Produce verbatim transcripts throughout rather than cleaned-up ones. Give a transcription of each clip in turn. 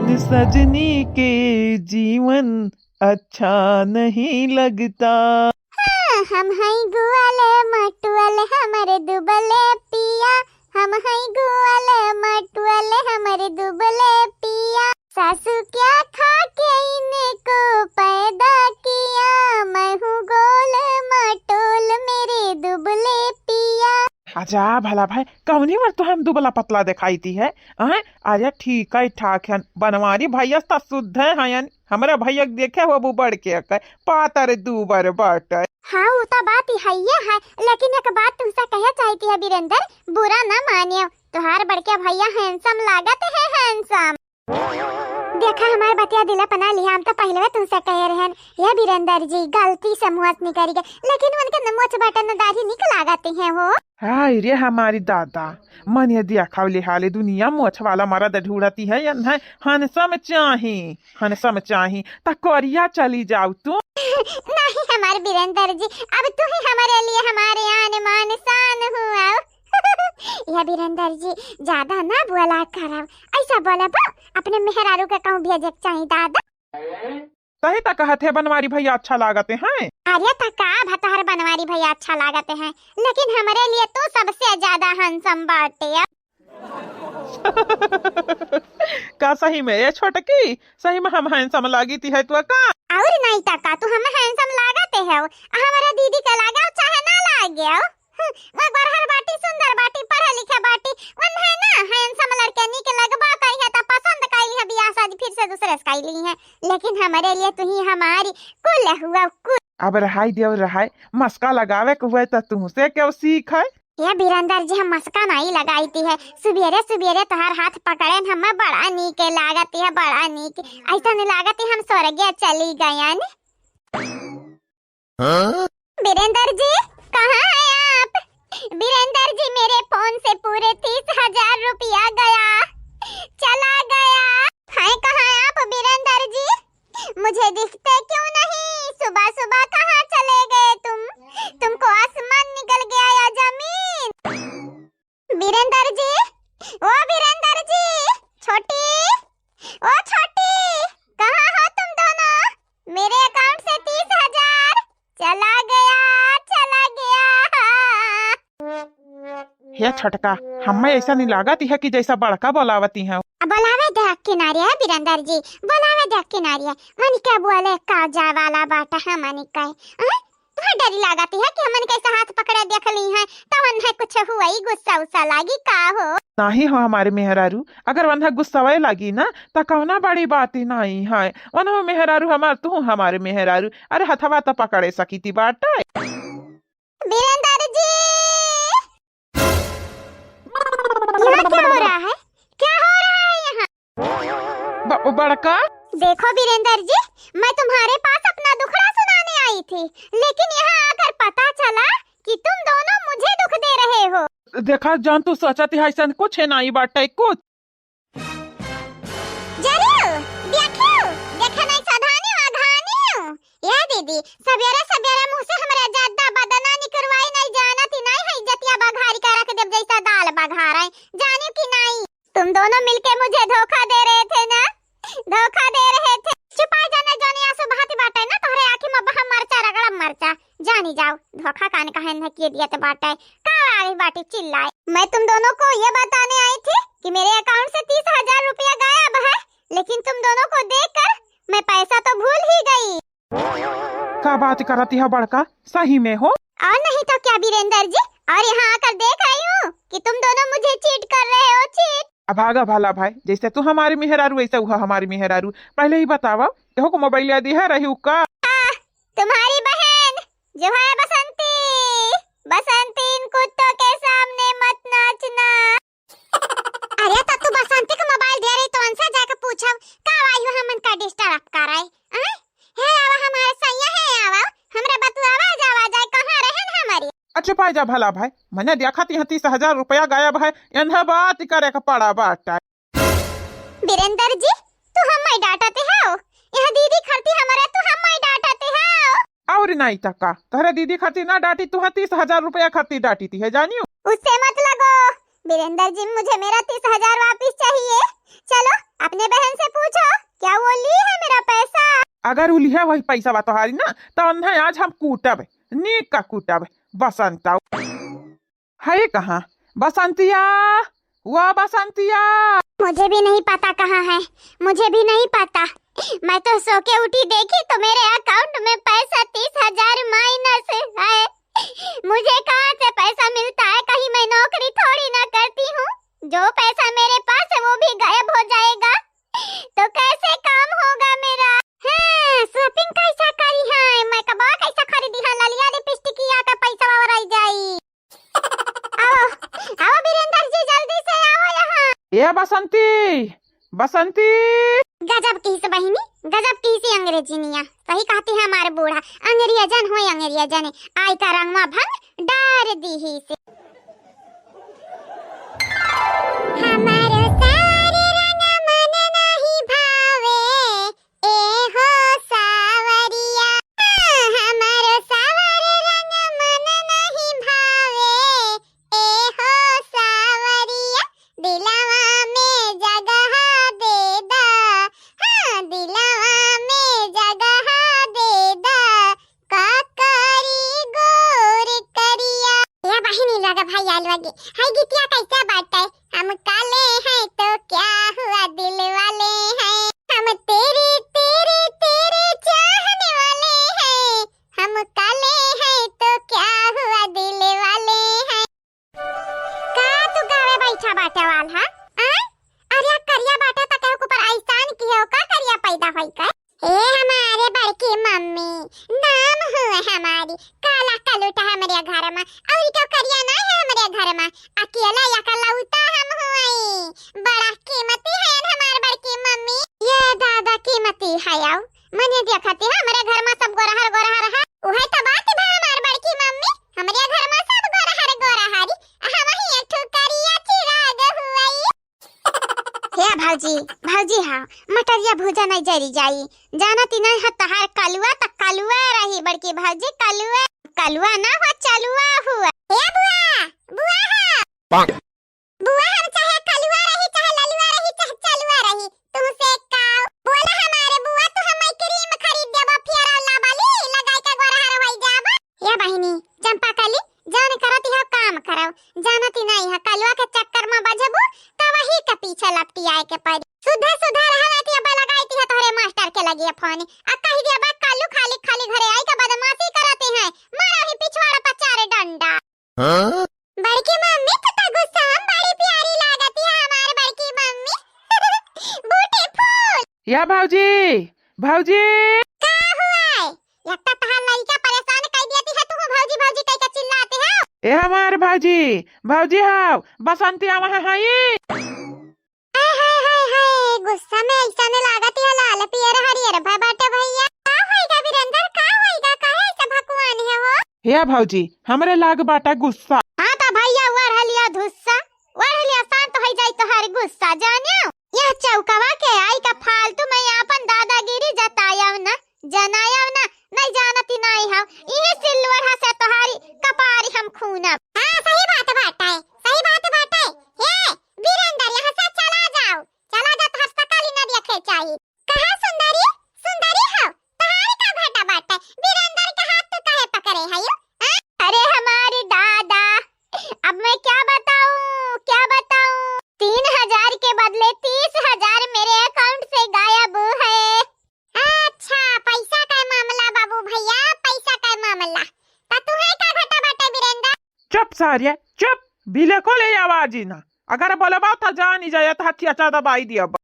सजनी के जीवन अच्छा नहीं लगता। हाँ, हम हई गुअल मटुअल हमर दुबले पिया, हम हई गुअल मटुअल हमर दुबले पिया। सासू क्या खा के इनको पैदा किया, मैं हूँ गोल मटोल मेरे दुबले पिया। अच्छा भला भाई, कौनी बार तो हम दुबला पतला देखाइत है? हैं? अरे ठीक है, ठाक है, बनवारी भैया त शुद्ध है, हैं? हमरा भैया के देखे होबू बड़के के, पातर दूबर बाटे। हाँ, उ त बात ही है, लेकिन एक बात तुमसे कहे चाहती है बीरेंद्र, बुरा ना मानियो, तुहार बड़के भैया handsome लागत है, handsome। देखा, हमार बतिया दिल पना लिहा, हम तो पहले तुमसे कहे रहन, ये बीरेंद्र जी गलती से मुँह से निकल गए, लेकिन उनके न मोछ बटन दाढ़ी निक लागते हैं हो। हाय रे हमारी दादा, मन ये दिया खावले हाले दुनिया मोछ वाला मरद ढूंढती है, यन है handsome चाही, handsome चाही, त कोरिया चली जाओ तू। नहीं हमार बीरेंद्र जी, अब तू ही हमारे लिए हमारे आन मान शान हो। या बीरेंद्र जी, ज्यादा ना बोला करब, ऐसा बोलब अपने मेहरारू के कहूँ भेजे के चाही दादा। तही त कहत है बनवारी भैया अच्छा लागत हैं। अरे त का भतहर बनवारी भैया अच्छा लागत हैं, लेकिन हमरे लिए तू सबसे ज्यादा handsome बाटे। का सही में ये छोटकी, सही में हम handsome लागित है तो का? और नहीं त का, तू हमें handsome लागत है, हमारा दीदी के लागे चाहे ना लागे। हम्म, वो बरहर बाटी, सुंदर बाटी, पढ़े लिखे बाटी, उन्हें ना handsome लड़के निक लगबा करी है, त पसंद कइली है, बियाह शादी फिर से दूसरे से कइली है, लेकिन हमरे लिए तू ही हमारी कुल हुआ कुल। अब रहाई देव रहाई, मस्का लगावे के हुए त तुमसे क्यों सीख है? ये बीरेंद्र जी, हम मस्का नहीं लगाइत है, सुबेरे सुबेरे तोहार हाथ पकड़े न हमें बड़ा नीक लागत है, बड़ा नीक, ऐसा नहीं लागत है हम स्वर्गे चली गयन। हाँ? बीरेंद्र जी, कहाँ हैं आप? बीरेंद्र जी, मेरे फोन से पूरे तीस हजार रुपया गया, चला गया। हैं कहाँ आप बीरेंद्र जी? मुझे दिखते क्यों नहीं? सुबह सुबह कहाँ चले गए तुम? तुमको आसमान निकल गया या जमीन? बीरेंद्र जी, ओ बीरेंद्र जी, छोटी, ओ छोटी, कहाँ हो तुम दोनों? मेरे account से तीस हजार चला गया, चला गया। हे छोटका, हमें ऐसा नहीं लागत है कि जैसा बड़का बोलावती हैं। अब बोलावे दे किनारे है बीरेंद्र जी, बोलावे दे किनारे। मन के बोले का जाए वाला बाटा है मन के, हैं? तुहे डरी लागत है कि हमन कैसे हाथ पकड़े देख ली हैं, तो उन्हें कुछ हुआ ही गुस्सा उस्सा लागी का हो? नहीं हो हमारे मेहरारू, अगर उन्हें गुस्सावे लागी ना, तो कौना बड़ी बात ही नहीं है। उन्हें मेहरारू हमार, तू हमारे मेहरारू, अरे हथवा तो पकड़े सकी थी बाटे। बीरेंद्र जी, यहाँ क्या हो रहा है? क्या हो रहा है यहाँ? ब-, बड़का? देखो बीरेंद्र जी, मैं तुम्हारे पास अपना दुखड़ा सुनाने आई थी, लेकिन यहाँ आकर पता चला कि तुम दोनों मुझे दुख दे रहे हो। देखा जान, तू सोचत है ऐसा कुछ है नहीं बाटे कुछ। जरियो, देखियो, देखे नहीं सधानी अघानी हो। ए दीदी, सबेरे सबेरे मुँह से हमरे जद्दा बदना निकरवाई नहीं जानत ही नहीं है, इज्जतिया बघारी का रख देब जैसा दाल बघारा है, जानियो कि नहीं? तुम दोनों मिलके मुझे धोखा दे रहे थे ना, धोखा दे रहे थे। चुपाई जाने जोनी आंसू बहाती बाटे ना, तोहरे आँखी में बहा मरचा रगड़ा मरचा, जानी जाओ, धोखा कान कहे न किए दिए तो बाटे। का आई बाटी चिल्लाए? मैं तुम दोनों को ये बताने आई थी कि मेरे account से तीस हजार रुपया गायब है, लेकिन तुम दोनों को देखकर मैं पैसा तो भूल ही गई। का बात करती है बड़का, सही में हो? और नहीं तो क्या बीरेंद्र जी, और यहाँ आकर देख रही हूँ कि तुम दोनों मुझे cheat कर रहे हो, cheat। अब आगा भला भाई, जैसे तू हमारी मेहरारू वैसे वह हमारी मेहरारू। पहले ही बतावा, केहू को मोबाइल दिया रही का? आह, तुम्हारी बहन जो है बसंती, बसंती इन कुत्तों के सामने मत नाचना। अरे तो तू बसंती को मोबाइल दे रही तो उनसे जाके पूछो, का आई हो हमन का disturb कर रहे? आय? हे आवा हमारे सैया, हे आवा, हमरा बतुआवा जावा जाए, कहाँ रहन हमारी? अच्छा पाई जा भला भाई, मैंने देखा थी तीस हजार रुपया गायब है, इन्हें बात करे का पड़ा बाटा। बीरेंद्र जी, तू हम्मै डांटते हो? यह दीदी खरती हमरे, तू हम्मै डांटते हो? और नहीं तो का, तोहरे दीदी खरती ना डांटी, तू तीस हजार रुपया खरती डांटी थी है, जानियो? उससे मत लगो बीरेंद्र जी, मुझे मेरा तीस हजार वापिस चाहिए। चलो, अपने बहन से पूछो। अगर उ लिहे वही पैसा बा तोहारी ना, तो उन्हें आज हम कूटब, नीक का कूटब। बसंता है कहाँ? बसंतिया, वो बसंतिया। मुझे भी नहीं पता कहाँ है, मुझे भी नहीं पता। मैं तो सो के उठी, देखी तो मेरे अकाउंट में पैसा तीस हजार माइनस है। मुझे कहाँ से पैसा मिलता है? कहीं मैं नौकरी थोड़ी ना करती हूँ। जो पैसा मेरे पास है वो भी गायब हो जाएगा, तो कैसे काम होगा मेरा? हाँ, शॉपिंग कैसा करी है, मेकअपवा कैसा खरीदी है, ललिया लिपस्टिकिया का पैसा और आई जाई। आओ, आओ वीरेंद्र जी, जल्दी से आओ यहाँ। ए बसंती, बसंती। गजब किहिस बहिनी, गजब किहिस अंग्रेजिनिया। सही कहती है हमार बूढ़ा, अंग्रेजन होय अंग्रेजन, आय का रंगवा भंग डार दीहिस। हमारो सारे रंग मन नाही भावे, ए हो सावरिया। हमारो सावर रंग मन नाही भावे, ए हो सावरिया। दिलवा में जगह दे दा, हाँ, दिलवा में जगह दे दा, का करी गोर करिया। ए बहिनी, लगा भाई आइल बाटे। हाय गीतिया कैसा बाटे? हम काले हैं तो क्या हुआ, दिल वाले हैं। हम तेरे, तेरे, तेरे चाहने वाले हैं। हम काले हैं तो क्या हुआ, दिल वाले हैं। का तू गावे बैठा बाटे वाल, हाँ? आय? अरे करिया बाटे त केहू के ऊपर एहसान किहे हो का, करिया पैदा होई का? ए हमारे बड़की मम्मी, नाम हुए हमारी काला कलूटा हमरे घर मा, और क्यों करिया ना है हमरे घर मा, अकेला एकलौता हम हुए, बड़ा कीमती है हमार बड़की मम्मी। ये दादा कीमती है, आओ मने देखती है हमरे घर मा सब गोरहर गोरहर है, उहे तो बात बा हमार बड़की मम्मी, हमरे घर मा सब गोरहर गोरहरी, हम ही एक ठो करिया चिराग हुए। हे भौजी, भौजी हाँ, मटरिया भूजा नहीं जरी जाई। जानती नहीं है तहार कलुआ त कलुआ रही बड़की भौजी, कलुआ, कलुआ ना हो चलुआ हुआ। हे बुआ, बुआ हाँ। बुआ हम चाहे कलुआ रही, चाहे ललुआ रही, चाहे चलुआ रही, तुमसे का? बोला हमारे बुआ, तू हमें क्रीम खरीद देबा, फेयर लवली लगाई के गोरहर होई जाबा। या बहिनी चंपा कली, जौन करत हो काम करो, जानती नहीं है कलुआ के चक्कर में बजबू त वही के पीछे लपटी आए के पड़ी। सुधा सुधा रहला कि अब लगाई ती है तोहरे मास्टर के लगे फोन, आ कह दिया बा कल्लू खाली खाली घरे आई के बदमाशी करती है, मारो ही पिछवाड़ पर चार डंडा। हाँ? बड़की मम्मी तो, तो गुस्सा में बड़ी प्यारी लागती है हमार बड़की मम्मी। ब्यूटीफुल। या भौजी, भौजी। का हुआ है? एक तो तहार लड़का परेशान कर देती है, तू भौजी भौजी कह के चिल्लाती है। ए हमार भौजी, भौजी हाव, बसंती आवा है, हाय। हाय, हाय, हाय, हाय, गुस्सा में ऐसा ने लागत है लाल पियर हरियर भय बाटे भैया। का होइगा वीरेंद्र, का होइगा, काहे ऐसा भकुआन है हो? हे भौजी, हमरे लाग बाटा गुस्सा। हाँ तो भैया ओढ़ लिया धुस्सा, ओढ़ लिया, शांत हो जाई तोहार गुस्सा, जानियो। यह चौकवा के आई का फालतू में आपन दादागिरी जतायव ना, जनायव ना, नहीं जानती नहीं हम। इहे सिल्लोढ़ा से तोहारी कपारी हम खूनब। हाँ, सही बात बाटे, सही बात बाटे। हे, वीरेंद्र, यहाँ से चला जाओ, चला जा, तोहर सकल ही न देखे चाही। कहा सुंदरी, सुंदरी हो, तोहारी का घाटा बाटे? वीरेंद्र के हाथ तू काहे पकड़े है यो? हाँ? अरे हमारे दादा, अब मैं क्या बताऊं, क्या बताऊं? तीन हजार के बदले तीस हजार मेरे अकाउंट से गायब है। अच्छा, पैसा का मामला बाबू भैया, पैसा का मामला। ता तुम्हें का घाटा बाटे वीरेंद्र? चुप सारिया, चुप, बिल्कुल ही आवाज ही ना। अगर बोलबा तो जान ही जाए, तो हथिया चादा बाई दिया बा।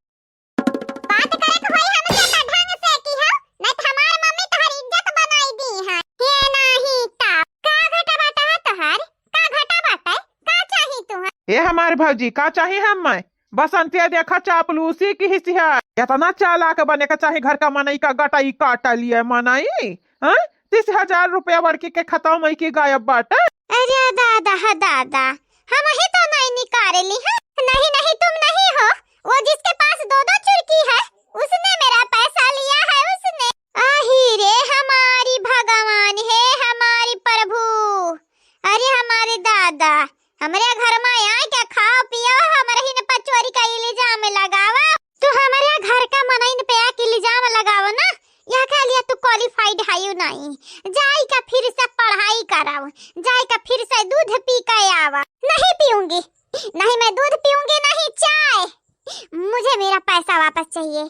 बात करे के होई हमसे तो ढंग से की हो, नहीं तो हमार मम्मी तोहर इज्जत बनाई दी है। ये नहीं ता का घाटा बाटा है तोहार? का घाटा बाटा है? का चाही तुहार? ए हमार भौजी, का चाही हम मैं? बसंतिया देखा चापलूसी की हिस्सी है। इतना चालाक बने के चाही, घर का मनई का गटई काट लिए मनई। हाँ? तीस हजार रुपया बड़की के खतम होई की गायब बाटे। अरे दादा, हा दादा, हम ही तो नहीं निकारे ली है। नहीं, नहीं, तुम नहीं हो। वो जिसके पास दो दो चुरकी है, उसने मेरा पैसा लिया है, उसने। आही रे हमारी भगवान, हे हमारी प्रभु, अरे हमारे दादा, हमरे घर में आए के खाओ पियो, हमरे ही न पचोरी का इल्जाम लगावा। तू हमरे घर का मनइन पे आके इल्जाम लगावा ना, यह के तुरंत मेरा पैसा वापस चाहिए।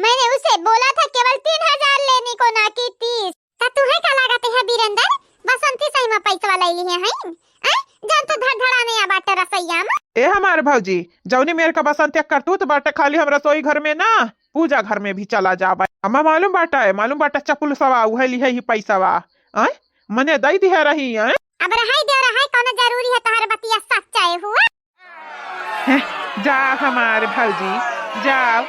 मैंने उसे बोला था केवल तीन हजार लेने को, ना कि तीस। त तुहे का लागत है बीरेंदर, बसंती सही में पैसवा ले ली है, हैं? हैं? जौन तू धड़धड़ाने आ बाटे रसोईया में। ए हमार भौजी, जौनी मेर का बसंती करतूत बाटे, खाली हम रसोई घर में ना, पूजा घर में भी चला जाबे। हमें मालूम बाटे, मालूम बाटे चपुलसवा, उहे लिहे ही पैसवा। हैं? मने दई दिहे रही, हैं? अब रहाई दे रहाई, कौनो जरूरी है तोहर बतिया सच्चाई हुआ? हैं, जा हमार भौजी, जाओ।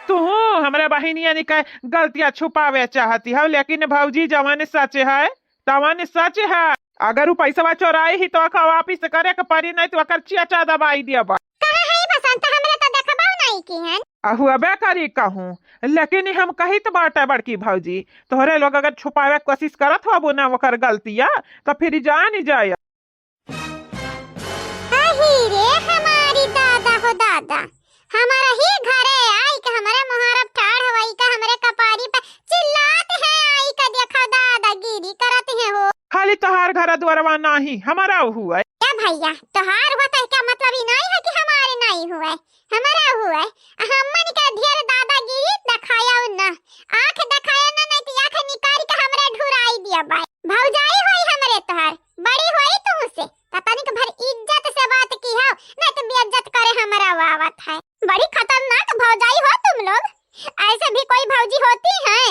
तुहू हमरा बहिनिया निका गलतियाँ छुपावे चाहती हो, लेकिन भौजी जवन सच है, तवन सच है। अगर उ पैसवा चोराई ही तो ओका वापिस करे के परी, नहीं तो ओकर चेचा दबाई देबा। कहाँ है बसंत, हमरा तो देखबा नहीं की हन। अहु अबे करी कहूँ, लेकिन हम कहित बाटे बड़की भौजी, तोहरे लोग अगर छुपावे के कोशिश करत होबो ना ओकर गलतिया, तो फिर जान जाए। अही रे हमारी दादा हो दादा, हमारा ही घरे आई के हमारे मुहारब ठाड़ हवाई का हमरे कपारी पे चिल्लात है, आई का देखा दादागिरी करत है हो। खाली तोहार घर दुआरवा नाही, हमारा हुआ है। ए भैया, तोहार होत है का मतलब ई नहीं है कि हमारे नहीं हुआ है, हमारा हुआ है। हमन का ढेर दादागिरी दिखाया न, आँख दिखाया न, नहीं तो आँख निकाल के हमरे ढुराई दिया बाई। भौजाई होई हमरे तोहार, बड़ी होई तुमसे, त तनिक भर इज्जत से बात की हो, नहीं तो बेइज्जत करे हमरा आवत है। बड़ी खतरनाक भौजाई हो तुम लोग, ऐसे भी कोई भौजी होती है?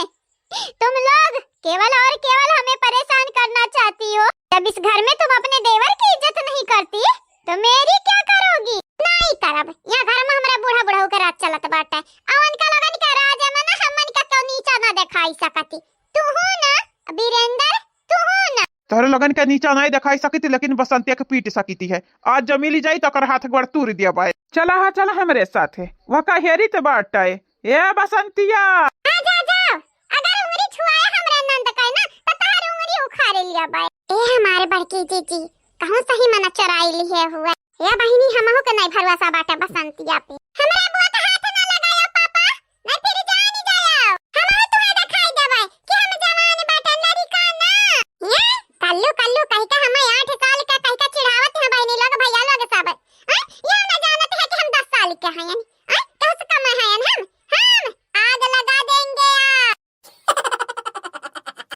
तुम लोग केवल और केवल हमें परेशान करना चाहती हो। जब इस घर में तुम अपने देवर की इज्जत नहीं करती, तो मेरी क्या करोगी? नहीं करब। यहाँ घर में हमारे बूढ़ा बुढ़ऊ के राज चलत बाटे। अवन का लोगन के राज में ना हमन का क्यों नीचा ना दिखाई सकती। तू हूँ ना, बीरेंदर, तू हूँ ना। तोहरे लोगन के नीचा नहीं दिखाई सकित, लेकिन बसंतिया के पीट सकित है। आज जब मिली जाई तो ओकर हाथ गोड़ तूर दिया बाय। चला हा, चला हमरे साथ है। वह का हेरी ते बाटे। ए बसंतिया। आ जा, जाओ। अगर उंगली छुआए हमरे नंद का ना, तो तोहर उंगली उखाड़े लिया बाय। ए हमारे बड़की जीजी, कहूँ सही मना चोराई लिहे हुए। ए बहिनी, हमहू के नहीं भरोसा बाटे बसंतिया पे। हमरा